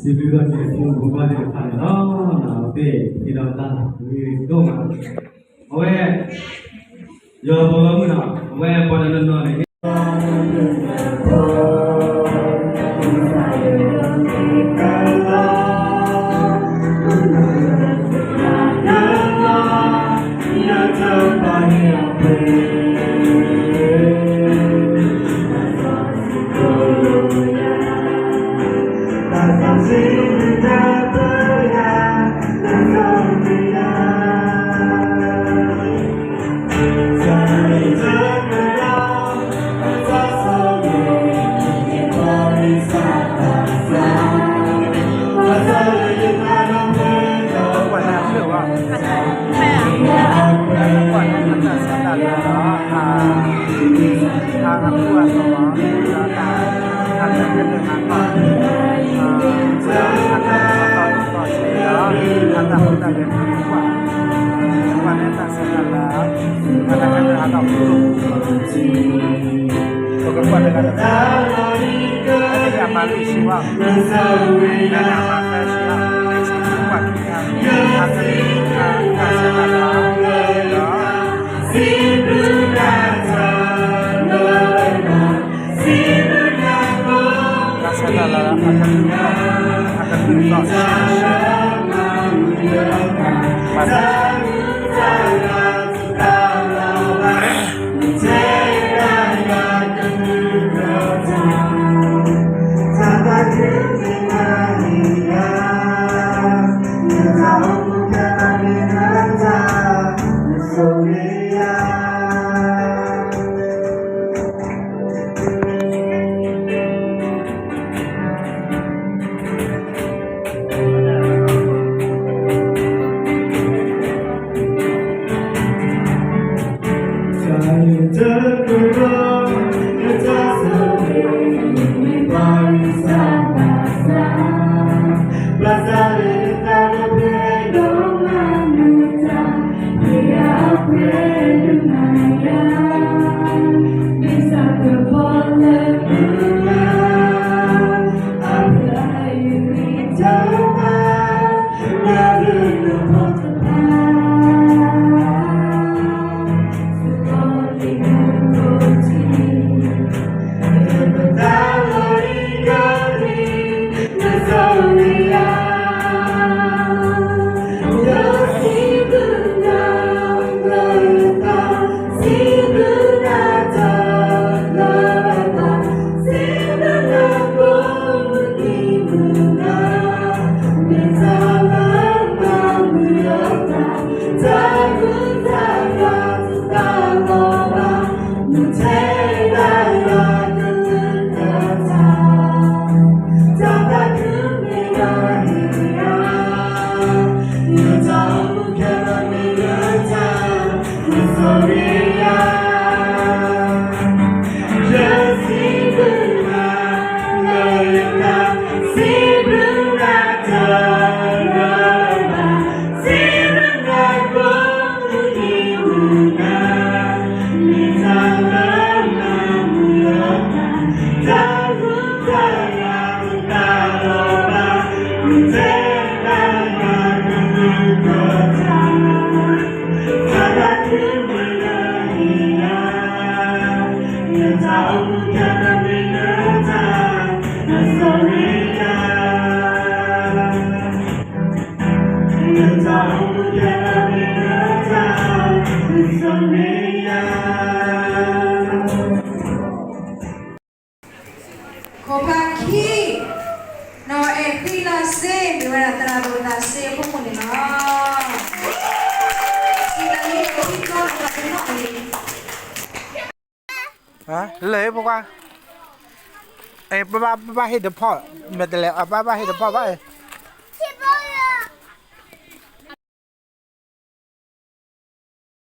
ယဒုးဒီးကဲးဖိမုၣ်ဖိခွါသ့ၣ်တဖၣ်န့ၣ်လီၤ. အဝဲသ့ၣ်ဟ့ၣ်ဒီးတၢ်ဂ့ၤဒိၣ်မး, အဝဲ ယွၤပှၤဂီၢ်မုၢ်နီၤ, အဝဲပှၤတနီၤနီၤန့ၣ် ပကကွၢ်တဂၤတဂၤ, အမၤလွံၢ်ဆံဘၣ်, အမၤသၢဆံဘၣ်, တၢ်ဆၢတၢ်လၤလၢအကလုၢ်, အကလုၢ်သီၣ်ဆံးဆံး, ဘၣ်ဆၣ် ခိၣ်ဖးခံ, နီၢ်အဲၣ်သံလၢစ့ မ့ၢ်ဝဲဒၣ်သရၣ်ဒိၣ်သးစ့အဖိမုၣ်န့ၣ်လီၤ. လၢဖိခွါ, ပဘၣ်ဟ့ၣ်တဖီၣ်, မ့ၢ်တလဲၤအဘၣ်ဘၣ်ဟ့ၣ်တဖီၣ်ဘၣ်,